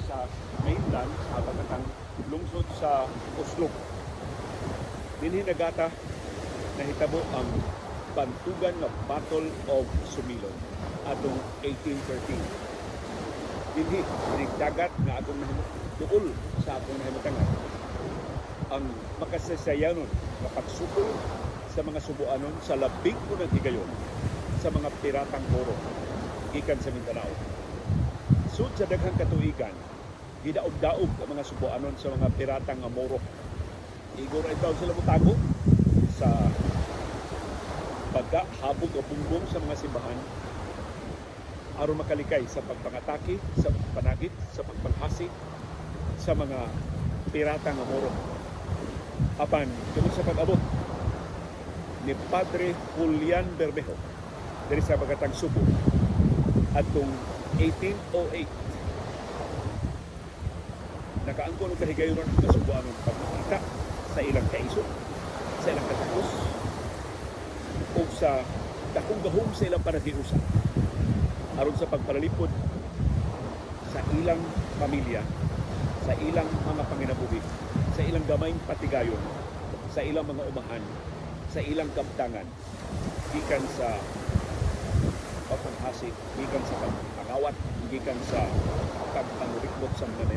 sa mainland sa Bagatang lungsod sa Oslob. Dinhi Nagata nahitabo ang bantugan nga Battle of Sumilon atong 1813. Dinhi dagat nga akong nahimo duol sa akong nahimutangan ang makasaysayanon nga pagsukol sa mga Subuanon sa labing unang higayon sa mga piratang Moro gikan sa Mindanao. Sud sa daghang katuigan, gidaog-daog ang mga Subuanon sa mga piratang nga Moro. Igor ay taon sila motago sa baga, habog o bungbong sa mga simbahan aron makalikay sa pagpangatake, sa pagpanagit, sa pagpanghasi sa mga pirata nga Moro. Apan tungod sa pag-abot ni Padre Julian Bermejo diri sa Bagatang Subo adtong 1808, nakaangkon og kahigayonon ang mga Subuanon pagmakita sa ilang kaisog, sa ilang katakos o sa dakong gahom sa ilang panaghiusa aron sa pagpalalipod sa ilang pamilya, sa ilang mga panginabuhi, sa ilang gamayng patigayon, sa ilang mga umahan, sa ilang kabtangan, gikan sa pagpanghasi, gikan sa pagpangawat, gikan sa pagpanurikbot sa mga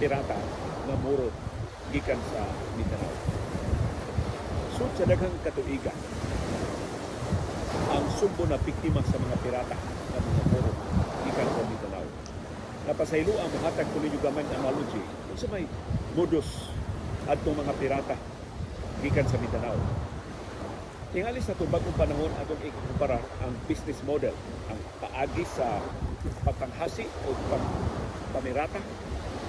pirata nga Moro gikan sa Mindanao. Sud sa daghang katuigan, ang Sugbo na biktima sa mga pirata nga mga Moro gikan sa Mindanao. Napasaylo ang muhatag ko ninyo gamay analogy unsa may modus adtong mga pirata gikan sa Mindanao. Tingali sa atong bagong panahon, atong ikumpara ang business model, ang paagi sa pagpanghasi o pagpamirata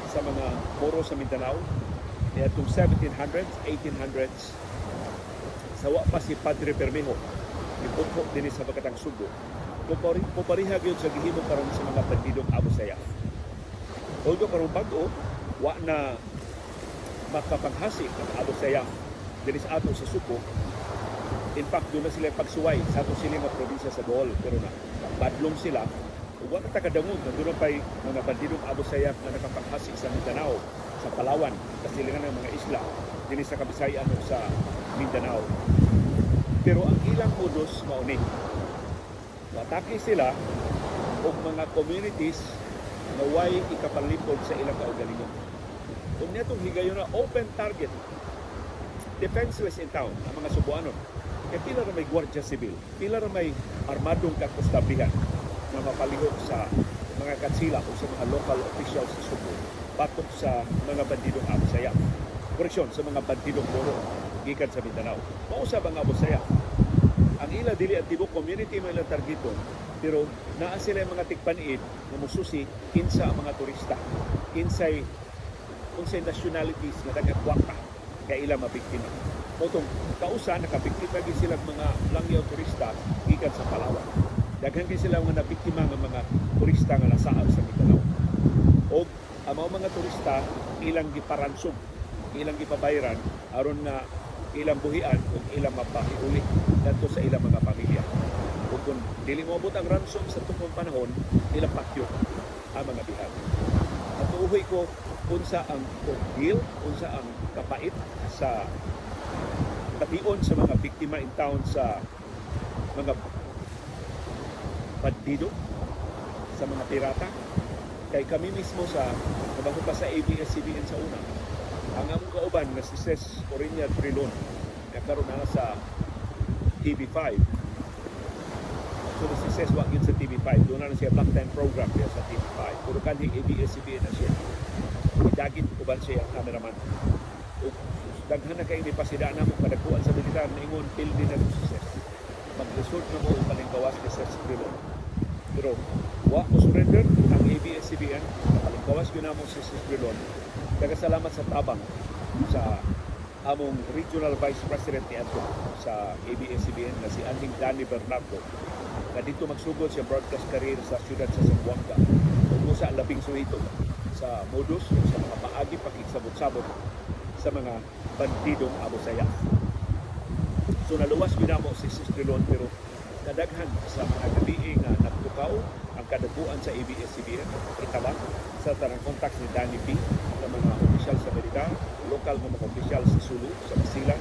sa mga Moro sa Mindanao niadtong 1700s, 1800s, sa wa pa si Padre Bermejo nibutho dinhi sa Bagatang Subo. Kupariha gyud sa gihimo karon sa mga bandidong Abu Sayyaf. Although karong bag-o wa na makapanghasi ang Abu Sayyaf dinhi sa ato sa Subo. In fact, doon na sila pagsuway sa ato sila nga probinsya sa Bohol, pero na badlong sila ug wa na takadangog na doon pa'y mga bandidong Abu Sayyaf na nakapanghasi sa Mindanao, sa Palawan, kasilingan ng mga isla dinhi sa Kabisayan o sa Mindanao. Pero ang ilang modus mao ni: atake sila og mga communities nga way ikapalipod sa ilang kaugalingon. Kung niadtong higayon na open target, defenseless in town ang mga Subuanon. Kay pila ra may gwardiya sibil, pila ra may armadong kakustablihan na mapalihok sa mga katsila o sa mga local officials sa Subo batok sa mga bandidong Abu Sayyaf. Koreksyon, sa mga bandidong Moro gikan sa Mindanao. Mausab ang Abu Sayyaf. Ang ila dili ang tibok community may ilang targeton, pero naa sila yung mga tigpaniid nga mususi kinsa ang mga turista, kinsay unsay nationalities nga daghang kwarta kay ila mabiktima. Motong kausa nakabiktima gyud sila mga langyaw turista gikan sa Palawan. Daghan kay sila mga nabiktima nga mga turista nga nasaab sa Mindanao. Og ang mga turista ilang giparansom, ilang gipabayran aron nga ilang buhian ug ilang mapahiuli ngadto sa ilang mga pamilya. Ug kung dili moabot ang ransom sa tukong panahon, ilang patyo ang mga bihag. At uhuy ko unsa ang ordeal, unsa ang kapait sa bation sa mga biktima in town sa mga bandido, sa mga pirata. Kay kami mismo sa trabaho pa sa ABS-CBN sa una, ang among kauban nga si Ces Orinia Drilon nga karon na sa TV5. So si Ces wa gyud sa TV5, doon na siya Black Time program diya sa TV5. Pero kanhi ABS-CBN na siya. Idagit uban siya ang cameraman. Ug daghan na kay pasida na mo kadagkuan sa militar niingon pildi na si Ces. Mag-resort na mo palingkawas ni Ces Drilon. Pero wa mo surrender ang ABS-CBN, palingkawas gyud namo si Ces Drilon. Salamat sa tabang sa among regional vice president ni adto sa ABS-CBN nga si Anding Danny Bernardo na dito magsugod siya broadcast career sa siyudad sa Zamboanga ug usa labing suhito sa modus o sa mga paagi pakigsabot-sabot sa mga bandidong Abu Sayyaf. So naluwas gyud namo si Sis Drilon, pero kadaghan sa mga gabi nga nagtukaw Pukao ang kadaguan sa ABS-CBN itabang sa tanang contacts ni Danny P nga mga opisyal sa militar, lokal nga mga opisyal sa Sulu, sa Basilan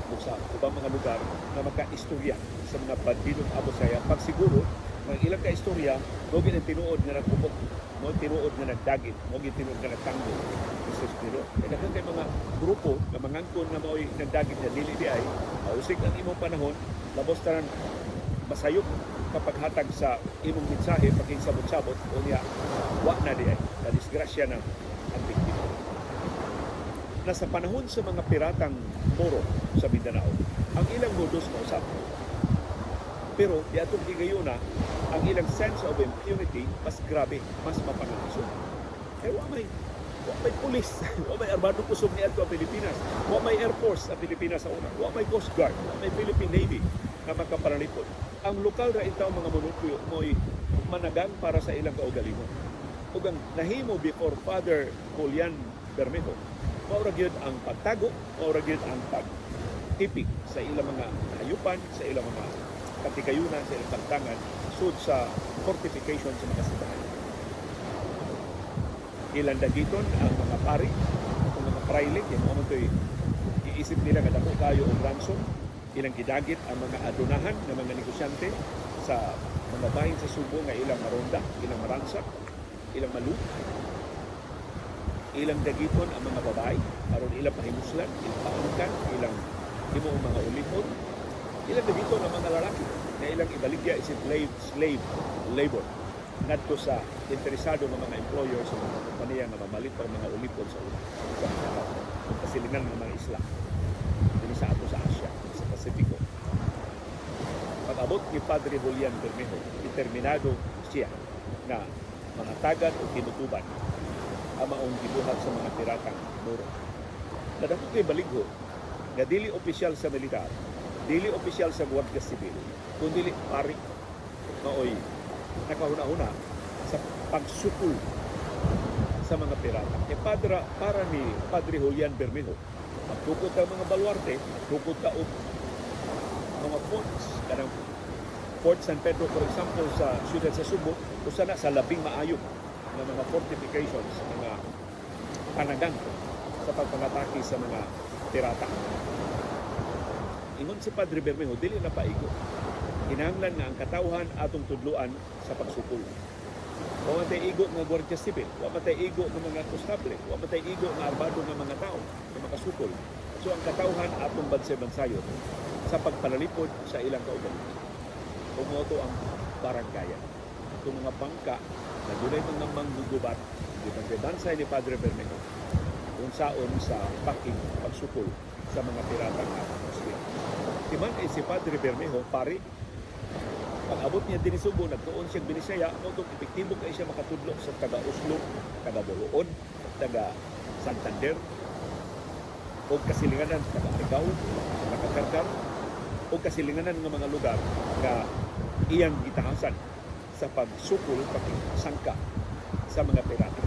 ug sa ubang mga lugar nga makaistorya sa mga bandidong Abu Sayyaf. Pagsiguro nga ilang ka istorya mao gyud ang tinuod nga nagpupot, mao tinuod nga nagdagit, mao gyud tinuod nga nagtanggol. Mr. Spiro. Kaya daghan kay mga grupo nga mangangkon nga mao'y nagdagit na dili di ay mausik ang imong panahon, labos tanan masayop kapag hatag sa imong mensahe pakigsabot-sabot, unya wa na di ay na disgrasya na ang biktima. Nasa panahon sa mga piratang Moro sa Mindanao, ang ilang modus mausap. Pero diatong higayuna, ang ilang sense of impunity mas grabe, mas mapangangason. Kaya wa may pulis, wa may armadong kusog niadto ang Pilipinas, wa may Air Force ang Pilipinas sa una, wa may Coast Guard, wa may Philippine Navy na makapanalipod. Ang lokal ra intaw mga monopolyo mo'y managang para sa ilang kaugalingon. Ug ang nahimo before Father Julian Bermejo, mao ra gyud ang pagtago, mao ra gyud ang pagtipig sa ilang mga hayupan, sa ilang mga katigayunan, sa ilang tagtangan, sud sa fortification sa mga simbahan. Ilang dagiton ang mga pari, ang mga praile, kaya mo to'y iisip nila nga dako kayo og ransom. Ilang gidagit ang mga adunahan ng mga negosyante sa mga bahin sa Subo nga ilang maronda, ilang maransak, ilang malu. Ilang dagiton ang mga babae, aron ilang pahimuslan, ilang paangkan, ilang himuong mga ulipon. Ilang dagiton ang mga lalaki na ilang ibaligya isip slave labor ngadto sa interesado nga mga employer sa mga kompanya nga mamalit ang mga ulipon sa una sa mga kasilingan ng mga isla dinhi sa ato sa Asia, sa Pasifiko. Pag-abot ni Padre Julian Bermejo, determinado siya na mahatagan o tinutuban ang maong gibuhat sa mga piratang Moro. Nadako kay baligho nga dili opisyal sa militar, dili opisyal sa Guardia Civil, kundi pari maoy nakahuna-huna sa pagsukol sa mga pirata. E padra, para ni Padre Julian Bermejo, magtukod ang mga baluarte, magtukod ta og mga forts, kanang Fort San Pedro, for example, sa siyudad sa Subo, usa na sa labing maayo nga mga fortifications, mga panagang sa pagpangatake sa mga pirata. Ingon si Padre Bermejo, dili na paigo. Kinahanglan nga ang katawhan atong tudluan sa pagsukol. Wa man tay igo nga Guardia Civil, wa man tay igo nga mga konstabile, wa man tay igo nga armado nga mga tao nga makasukol. So ang katawhan atong bansay-bansayon sa pagpanalipod sa ilang kaugalingon. Ug mao to ang barangayan. Itong mga bangka na dunay mga manggugubat, gibansay ni Padre Bermejo kung saon sa paking pagsukol sa mga pirata nga Muslim. Timan ay si Padre Bermejo, pari, pag-abot niya dinhi Subo, nagtuon siyang Binisaya, mao tong epektibo kay siya makatudlo sa taga Oslo, taga Boloon, taga Santander, o kasilinganan taga Argao, taga Carcar, o kasilinganan nga mga lugar nga iyang gitahasan sa pagsukol, pagsangka sa mga pirata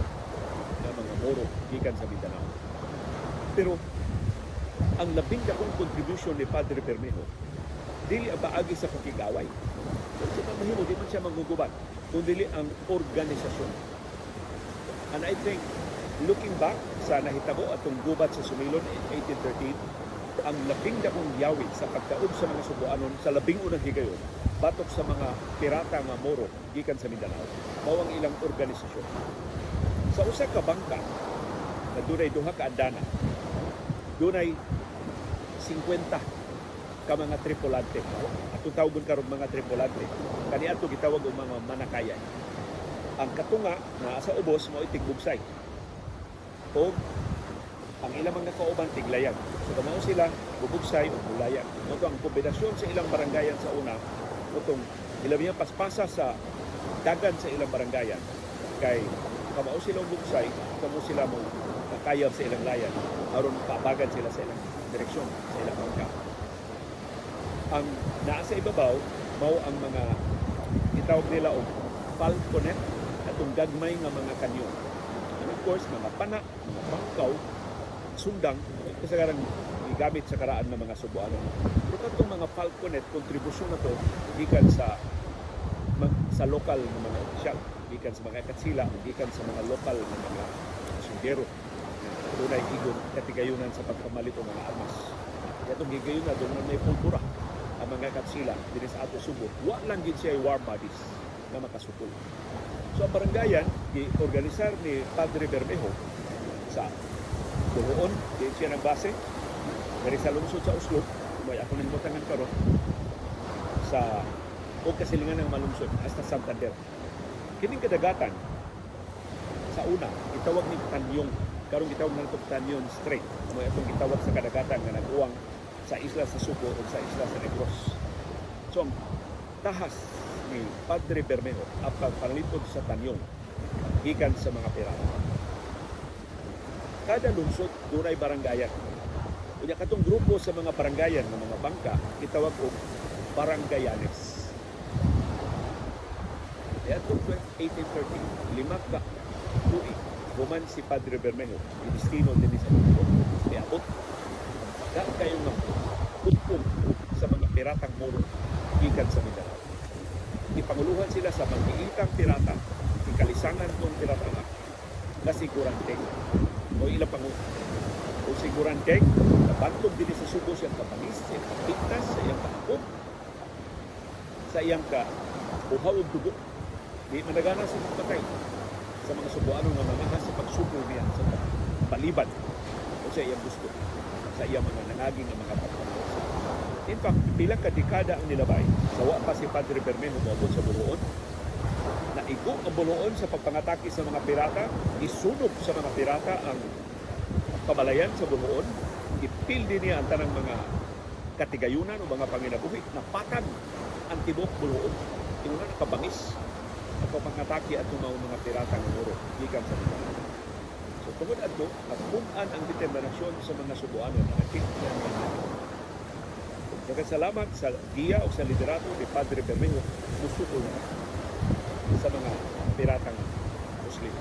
nga mga Moro gikan sa Mindanao. Pero ang labing dakong contribution ni Padre Bermejo dili ang paagi sa pakig-away. Kung siya mahimo, di man siya manggugubat, kundi ang organisasyon. And I think, looking back sa nahitabo atong gubat sa Sumilon in 1813, ang labing dakong yawi sa pagtaob sa mga Subuanon sa labing unang higayon batok sa mga pirata nga Moro gikan sa Mindanao, mao ang ilang organisasyon. Sa usa ka bangka na dunay duha ka andana, dunay 50 ka mga tripulante. Atong tawagon karon mga tripulante. Kaniadto gitawag og mga manakayay. Ang katunga naa sa ubos mao tigbugsay. O ang ilang mga kauban tiglayag. So kamao sila bubugsay o bulayag. Mao ang kombinasyon sa ilang barangayan sa una, utong ilang mga paspasa sa dagan sa ilang barangayan kay kamao sila bugsay, kamo sila mo nakayab sa ilang layan aron paabagan sila sa ilang direksyon sa ilang bangka. Ang naa sa ibabaw mao ang mga gitawag nila og falconet, atong gagmay nga mga kanyon. And of course, mga pana, mga bangkaw, sundang, kasagaran gigamit sa karaan ng mga Subuanon. Pero katong mga falconet, kontribusyon na to gikan sa Sa lokal nga mga opisyal gikan sa mga katsila o gikan sa mga lokal nga mga sundero nga dunay igon katigayunan sa pagpamalit og mga armas. Katong higayuna, doon na may pulbura ang mga katsila dinhi sa ato Subo. Wa lang gid siya war bodies na makasukol. So ang barangayan gi-organisar ni Padre Bermejo sa Bolhoon, di siya ng base diri sa lungsod sa Oslob, may ako nahimutangan karon sa o kasilingan ng malungsod hasta Santander. Kining kadagatan sa una gitawag ni Tanyong, karon gitawag na nato Tanyon Strait. Mo atong gitawag sa kadagatan nga nag-uwang sa isla sa Subo o sa isla sa Negros. So ang tahas ni Padre Bermejo ang pagpanalipod sa Tanyong gikan sa mga pirata. Kada lungsod dunay baranggayan. Unya katong grupo sa mga baranggayan ng mga bangka gitawag og barangayanes. Niadtong 1830, 5 ka tuig human si Padre Bermejo gidestino dinhi sa Bukod. Niabot ang baga kayo nga hugpong sa mga piratang Moro gikan sa Mindanao. Gipanguluhan sila sa manggiitang pirata, ikalisangan tong pirata nga si Guranteng. O ilang pangulo. O si Guranteng, nabantog dinhi sa Subo siyang kapanis, sa iyang kapintas, sa iyang kahapon, sa iyang ka uhaw og dugo. Di managana sa pagpatay sa mga Subuano nga mangahas sa pagsupol niya sa pagpaliban o sa iyang gusto sa iyang mga nangaging nga mga pagpangos. In fact, pila ka dekada ang nilabay sa wa pa si Padre Bermejo moabot sa Bolhoon. Naigo ang Bolhoon sa pagpangatake sa mga pirata, isunog sa mga pirata ang pamalayan sa Bolhoon, ipildi niya ang tanang mga katigayunan o mga panginabuhi, napatag ang tibok Bolhoon. Ingon na nakabangis ang pagpangatake at mga mga pirata ng Moro gikan sa Mindanao. So tungod adto, nagpun-an ang determinasyon sa mga Subuano na nakita. Daghang salamat sa giya o sa liderato ni Padre Bermejo, musukol na sa mga piratang Muslim,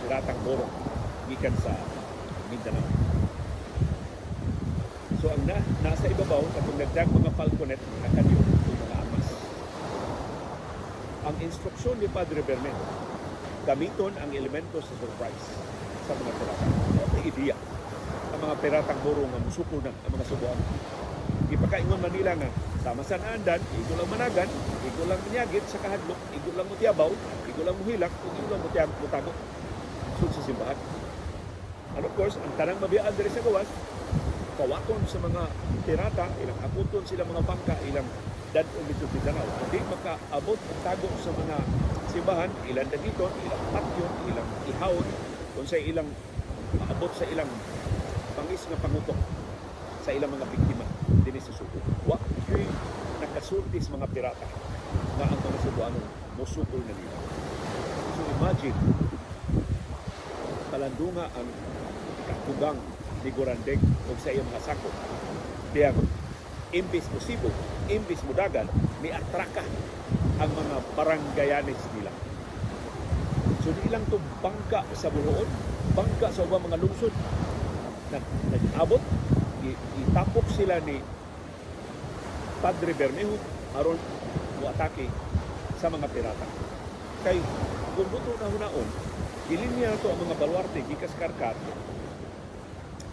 piratang Moro gikan sa Mindanao. So ang nasa ibabaw katong nagdag mga falconet, mga kanyo o mga armas. Ang instruksyon ni Padre Bermejo, gamiton ang elemento sa surprise sa mga pirata. May ideya ang mga piratang Moro nga musukol na ang mga Subuano. Ipakaingon man nila nga sama sa naandan, igo lang managan, igo lang manyagit sa kahadlok, igo lang mutiyabaw, igo lang muhilak, ug igo lang mutago sud sa simbahan. And of course, ang tanang mabiyaan diri sa gawas, kawaton sa mga pirata, ilang akuton sila mga bangka, ilang dad-on dito Mindanao. Hindi makaabot og tago sa mga simbahan, ilang dagiton, ilang patyon, ilang ihawon, kung sa ilang maabot sa ilang pangis nga pangutok sa ilang mga biktima dinhi sa Subo. Wa gyud nakasulti sa mga pirata nga ang mga Subuano mosukol na nila. So imagine, palandunga ang kakugang ni Gurandeg og sa iyang mga sakop. Diyang imbis mo sibo, imbis mo dagan, ni atraka ang mga baranggayanes nila. So di lang to bangka sa Bolhoon, bangka sa ubang mga lungsod. Nag-abot, itapok sila ni Padre Bermejo aron moatake sa mga pirata. Kay kung buto na hunaon, gilinya to ang mga baluarte gikas Karkar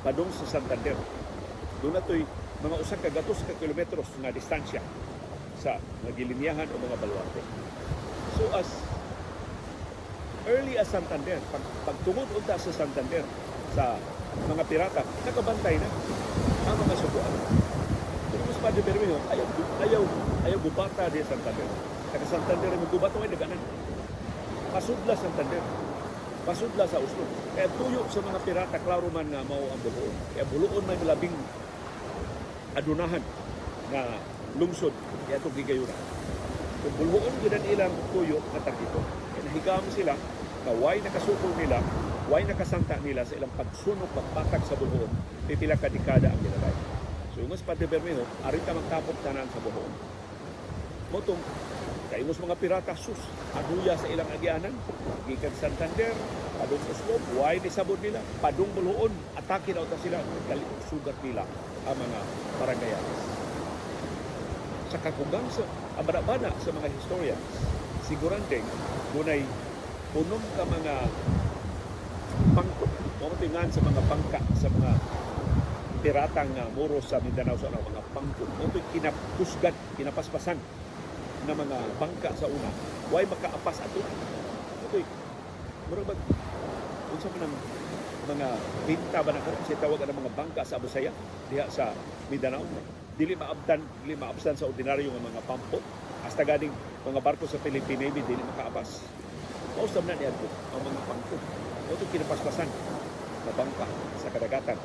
padung sa Santander. Doon na to'y mga 100 ka kilometros nga distansya sa mga gilinyahan o mga baluarte. So as early as Santander, pagtungod unta sa Santander sa mga pirata, nakabantay na ang mga Subuano. Kung mas Padre Bermejo, ayaw, ayaw, ayaw gubata di Santander. Taga Santander mo gubato ay daganan. Pasudla Santander. Pasudla sa Oslob. Kaya tuyo sa mga pirata, klaro man nga mao ang Bolhoon. Kaya Bolhoon may labing adunahan nga lungsod kaya itong gigayura. Kung Bolhoon gyud ang ilang tuyo nga targeto. Kaya nahigam sila na way nakasukol nila, way nakasangta nila sa ilang pagsunog, pagpatag sa Bolhoon, pipila ka dekada ang gilabay. So yung mas Padre Bermejo, arin ta magtapok tanan sa Bolhoon. Motong kaingos mga pirata, sus, aduya sa ilang agianan, gikan Santander, padung Oslob, way ni sabod nila, padung Bolhoon, atake na uta sila, galit sugat nila ang mga barangayanes. Sa kakugang sa ang bana sa mga historians, si Gurandeng dunay unom ka mga pangko. Mao man sa mga bangka sa mga piratang Moro sa Mindanao sa una, mga pangko. Mao kinakusgan, kinapaspasan nga mga bangka sa una. Way makaapas ato. Mao murag bag unsa man ang mga binta ba na karon sa tawag ang mga bangka sa Abu Sayyaf diha sa Mindanao, dili maabtan, dili maabsan sa ordinaryo nga mga pampot. Hasta ganing mga barko sa Philippine Navy dili makaapas. Mao sab na niadto ang mga pangko. Mao kinapaspasan na bangka sa kadagatan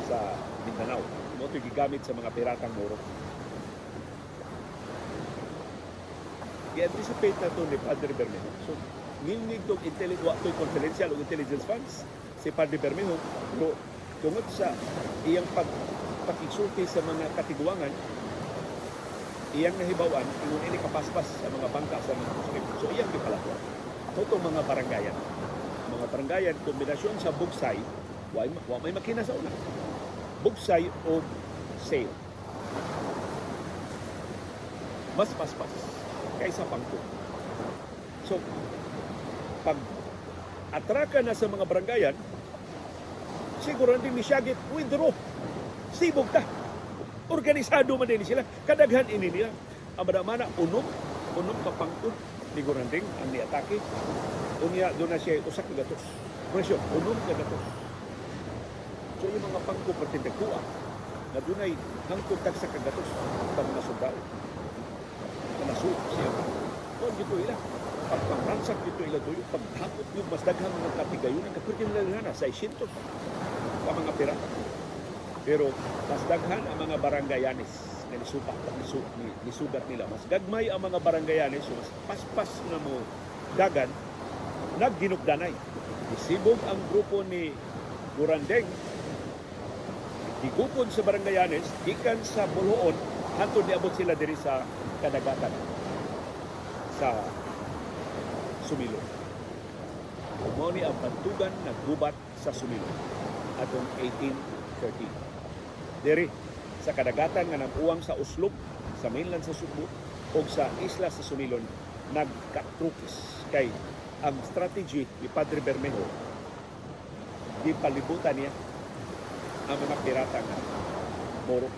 sa Mindanao. Mao gigamit sa mga piratang Moro. Gi-anticipate na to ni Padre Bermejo. So, ngilngig tong wa to'y confidential o intelligence funds si Padre Bermejo, pero tungod sa iyang pagpakigsulti sa mga katiguangan, iyang nahibaw-an ingon ini kapaspas sa mga bangka sa mga Muslim. So iyang gipalakwan. Totong mga barangayan. Mga barangayan, kombinasyon sa bugsay, wa may makina sa una. Bugsay o sail. Mas paspas kaysa pangko. So, pag atraka na sa mga barangayan, siguro hindi misyagit, withdraw. Sibog ta. Organisado man din sila. Kadaghan ini nila. Ang madamana, unom ka pangkod ni Guranding ang niatake. Unya, doon na siya usak ka gatos. Presyo, unom ka gatos. So yung mga pangko pertindagkuha, na dunay hangtod tagsa ka gatos sa mga sundalo. Na nasuot siya. Kung dito ila, pagpangransak dito ila tuyo, pagdakot yung mas daghang mga katigayonan, kapag yung lalana, 600 ka mga pirata. Pero mas daghan ang mga barangayanes na nisupa, nisugat nila. Mas gagmay ang mga barangayanes, so mas paspas na mo dagan, nagginugdanay. Isibog ang grupo ni Gurandeng, gigupon sa barangayanes, gikan sa Bolhoon, hantod niabot sila diri sa kadagatan sa Sumilon. Mao ni ang bantugan naggubat sa Sumilon atong 1813. Diri sa kadagatan nga namuwang sa Oslob, sa mainland sa Sugbo o sa isla sa Sumilon nagkatrukis kay ang strategy ni Padre Bermejo gipalibutan niya ang mga pirata nga Moro.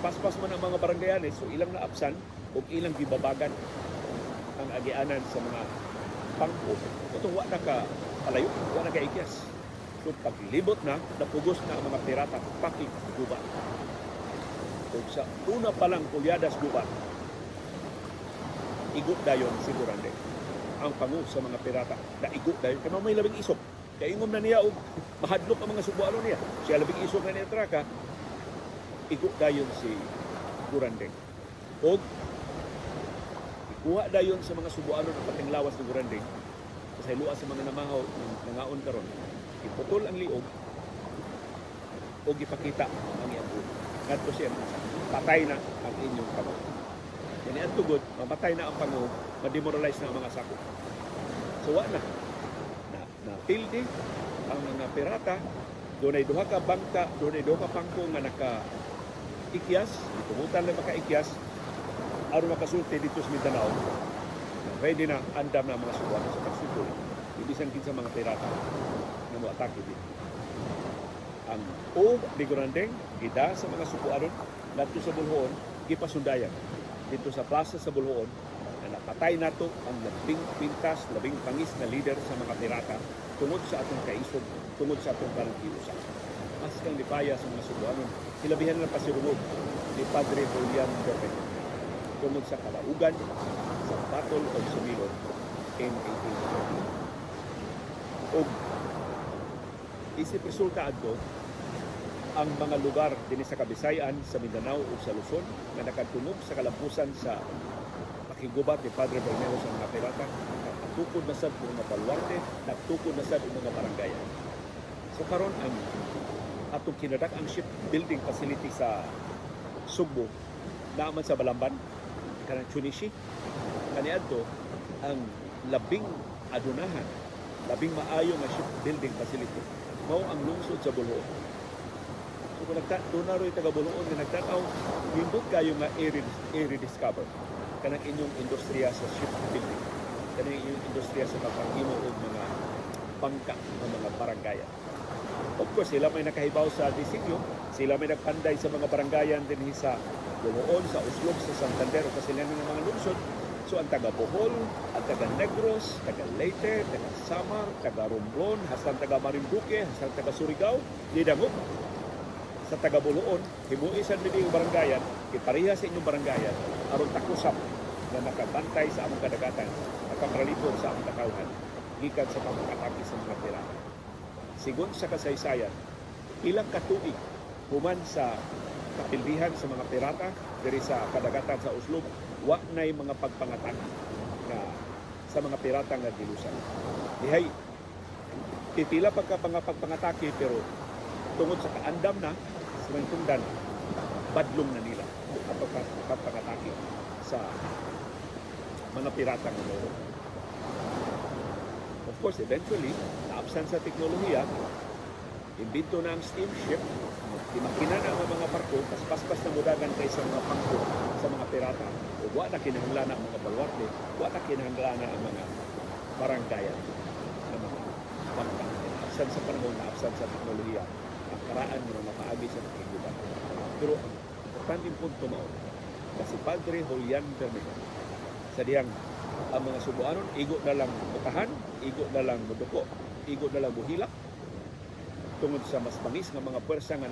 Paspas man ang mga barangayanes, so ilang naapsan ug ilang gibabagan ang agianan sa mga pangko. Ito wa na ka palayo, wa na ka ikyas. So paglibot na, napugos na ang mga pirata pakiggubat. Ug sa una pa lang kulyadas gubat, igo dayon si Gurandeng. Ang pangu sa mga pirata, naigo dayon. Kaya may labing isok. Kaya ingom na niya og mahadlok ang mga Sugboano niya. Siya labing isok na niya traka, igo dayon si Gurandeng. Og ikuha dayon sa mga Sugboano ng pating lawas ni Gurandeng, sa hilua sa mga namahaw nangaon karon, iputol ang liog o gipakita ang iyang ulo. Ngadto siya mga patay na ang inyong kamao. Yani ang tugod, mamatay na ang pangu, mademoralize na ang mga sako. So wa na. Na pildi ang mga pirata, dunay duha ka bangka, dunay duha ka pangko nga naka ikyas, gitumutan lang makaikyas aron makasulti dito sa Mindanao. Ready na andam na mga Sugboano sa pagsugod. Ibisan kinsa mga pirata nga moatake dito. Ang o ni Gurandeng gida sa mga Sugboanon ngadto sa Bolhoon, gipasundayan dito sa plaza sa Bolhoon na napatay nato ang labing pintas, labing pangis na leader sa mga pirata tungod sa atong kaisog, tungod sa atong panaghiusa. Mas kang lipaya sa mga Sugboanon, hilabihan na pasirungog ni Padre Julian Bermejo tungod sa kalaugan sa Battle of Sumilon in 1830. Og isip resulta adto ang mga lugar dinhi sa Kabisayan, sa Mindanao ug sa Luzon nga nakatungog sa kalampusan sa pakigubat ni Padre Bermejo sa mga pirata, nagtukod na sad mga baluarte, nagtukod na sad mga barangayan. So karon ang atong kinadak-ang shipbuilding facility sa Sugbo naaman sa Balamban, kanang Chunishi, kaniadto ang labing adunahan, labing maayo nga shipbuilding facility mao ang lungsod sa Bolhoon. So So kung doon na ro'y taga-Buluon nga nagtanaw, nindot kayo nga i-rediscover kanang inyong industriya sa shipbuilding, kanang inyong industriya sa pagpanghimo og mga bangka ng mga barangayan. Of course, sila may nakahibaw sa disenyo, sila may nagpanday sa mga barangayan dinhi sa Buluon, sa Oslob, sa Santander o kasilan ng mga lungsod. So ang taga Bohol, ang taga Negros, taga Leyte, taga Samar, taga Romblon, hasta ang taga Marinduque, hasta ang taga Surigao, nidangop sa taga Buluon, himui sa ang barangayan, ipareha sa inyong barangayan, aron takusap na makabantay sa among kadagatan, makapralipod sa among katawhan, gikan sa pagpatake sa mga pirata. Sigon sa kasaysayan, ilang katuig human sa kapildihan sa mga pirata diri sa kadagatan sa Oslob, wa nay mga pagpangatake nga sa mga pirata nga gilusan. Dihay titila pagka mga pagpangatake, pero tungod sa kaandam na sa mga tungdan, badlong na nila ang pagpangatake sa mga pirata nga Moro. Of course, eventually, naabsan sa teknolohiya, imbento na ang steamship, imakina na ang mga barko, mas paspas na mudagan kaysa mga pangko sa mga pirata. O wa na kinahanglan ang mga baluarte, wa na kinahanglan ang mga barangayan ng mga bangka. Naabsan sa panahon, naabsan sa teknolohiya, ang karaan ng mga paagi sa pakiguban. Pero ang importanteng punto mao, kasi Padre Julian Bermejo, sa diyang ang mga Subuanon, igo na lang mutahan, igo na lang muduko, igo na lang buhilak, tungod sa mas bangis nga mga puwersa nga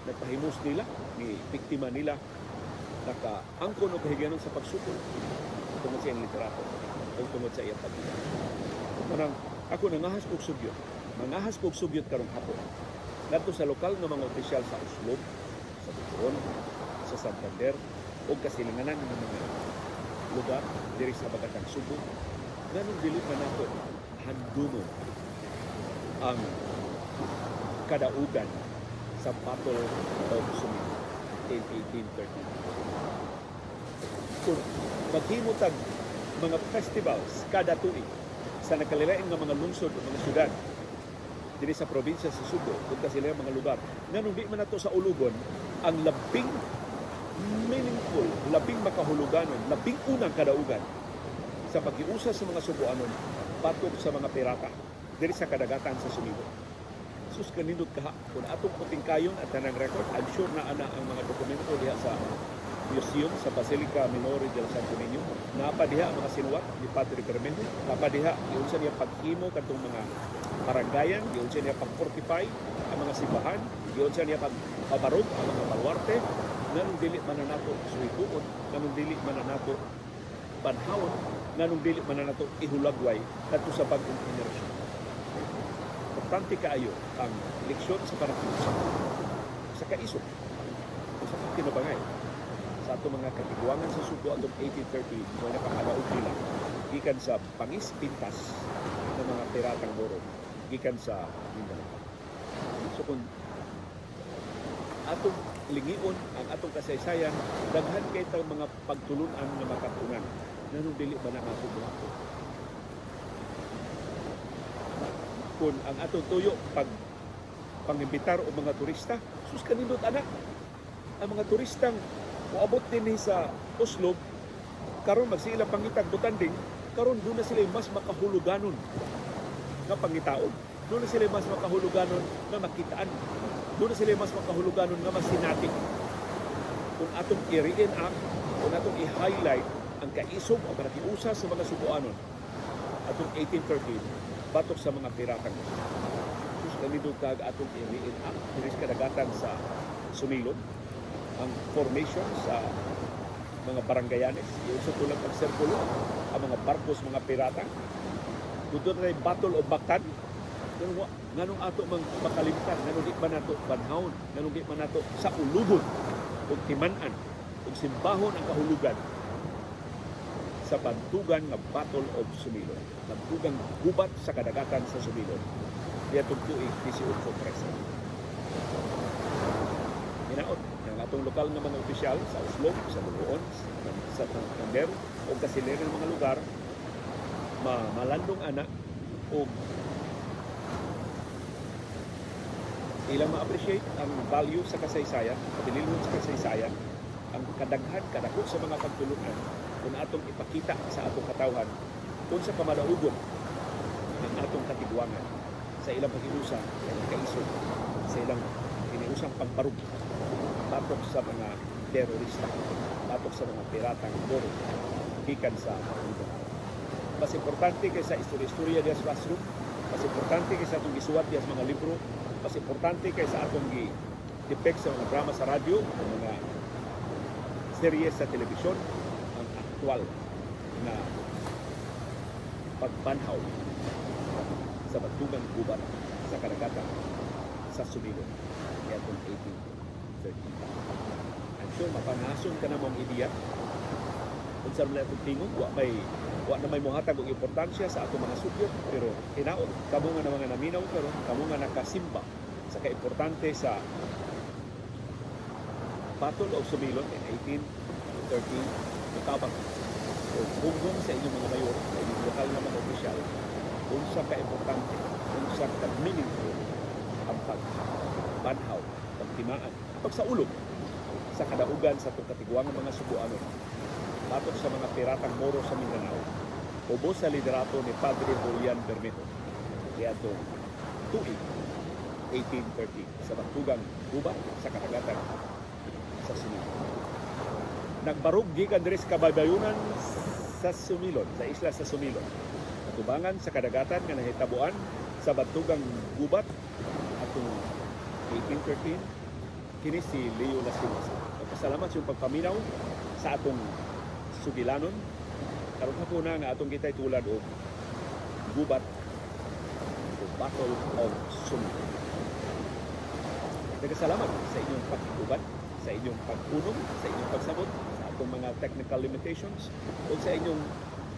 nagpahimus nila, ni biktima nila, naka-angkon og kahigyanon sa pagsukol tungod sa iyang literato o tungod sa iyang pagbilang. Manang ako nangahas kog sugyot, mangahas kog sugyot karong hapon ngadto sa lokal nga mga opisyal sa Oslob, sa Butuan, sa Santander o kasilinganan ng mga lugar diri sa Bagatang Subo, nganong dili pa nato handumon ang kadaugan sa Battle of Sumilon in 1813? Kung maghimo tag mga festivals kada tuig sa nakalilain nga mga lungsod o mga syudad diri sa probinsya sa Subo ug sila mga lugar, nganong di man nato sa ulugon ang labing meaningful, labing makahuluganon, labing unang kadaugan sa pag-iusa sa mga Subuanon batok sa mga pirata diri sa kadagatan sa Sumilon? Sus, kanindot kaha kung atong putingkayon at tanang record. I'm sure na ana ang mga dokumento diha sa museum sa Basilica Minore del Santo Niño. Napa diha ang mga sinuwat ni Padre Bermejo, napa diha giunsa niya paghimo kadtong mga barangayan, giunsa niya pag-fortify ang mga simbahan, giunsa niya pagpabarog ang mga baluarte. Nganong dili man na nato suhituon? Nganong dili man na nato banhawon? Nganong dili man na nato ihulagway kadto sa bag-ong henerasyon? Importante kaayo ang leksyon sa panagkiusa sa kaisog o sa kinabangay sa atong mga katiguangan sa Subo atong 1830 mo nakakadaog nila gikan sa pangis pintas ng mga piratang Moro gikan sa Mindanao. So kung atong lingion ang atong kasaysayan, daghan kay tang mga pagtulunan nga makatunan. Nganong dili ba na nato buhaton? Kung ang atong tuyo pag pangimbitar og mga turista, sus, kanindot ana. Ang mga turistang moabot dinhi sa Oslob karon, magsiila pangitag butanding karon, doon na sila mas makahuluganon nga pangitaon. Doon na sila mas makahuluganon nga makitaan. Doon na sila mas makahuluganon nga masinati. Kung atong i-reenact, kung atong i-highlight ang kaisog o panakiusa sa mga Subuanon atong 1813 batok sa mga piratang. Sus, kanindot kag atong i-reenact diri sa kadagatan sa Sumilon ang formation sa mga barangayanes, yung sa tulang pagsirkulo ang mga barkos mga pirata. Doon na Battle of Mactan. Nganong ato mang makalimtan? Nganong di ba nato banhawon? Nganong di man nato sa ulugon ug timan-an ug simbahon ang kahulugan sa bantugan nga Battle of Sumilon, bantugang gubat sa kadagatan sa Sumilon diatong tuig 1813? Hinaot ng atong lokal nga mga opisyal sa Oslob, sa Buluon, sa Santander o kasilingan mga lugar ma malandong ana o Ilang ma-appreciate ang value sa kasaysayan, kabililhon sa kasaysayan, ang kadaghan, kadako sa mga pagtulunan kung atong ipakita sa atong katawhan unsa ka madaugon ang atong katigwangan sa ilang pag-iusa, sa ilang kaisog, sa ilang iniusang pagbarug batok sa mga terorista, batok sa mga piratang Moro gikan sa Mindanao. Mas importante kaysa istorya-istorya diya sa classroom, mas importante kaysa atong gisuwat diya sa mga libro, mas importante kaysa atong gi-depict sa mga drama sa radyo o mga serye sa telebisyon, ang aktual na pagbanhaw sa Bantugang Gubat sa kadagatan sa Sumilon niadtong 1813. I'm sure mapanason ka na mong ideya unsa man atong tingog. Wa na may mohatag og importansya sa atong mga sugyot, pero hinaot kamo nga na mga naminaw karon, kamo nga nakasimba sa kaimportante sa Battle of Sumilon in 1813, mutabang o hunggong sa inyong mga mayor, sa inyong lokal nga mga opisyal, unsa ka importante, unsa ka meaningful ang pagbanhaw, pagtimaan, pagsaulog sa kadaugan sa atong katigwangang mga Subuanon batok sa mga piratang Moro sa Mindanao ubos sa liderato ni Padre Julian Bermejo niadtong tuig 1830 sa Bantugang Gubat sa kadagatan sa Sumilon. Nagbarug gikan diri sa kabaybayunan sa Sumilon, sa isla sa Sumilon. Atubangan sa kadagatan nga nahitabuan sa Bantugang Gubat atong 1813, kini si Leo Lastimosa. Nagpasalamat sa iyong pagpaminaw sa atong sugilanon. Karon hapuna nga atong gitay tulad og gubat o Battle of Sumilon. Nagkasalamat sa inyong pagkiguban, sa inyong pag-unom, sa inyong pagsamot, sa atong mga technical limitations, o sa inyong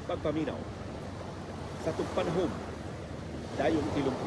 pagpaminaw sa atong panahon dayong tilong.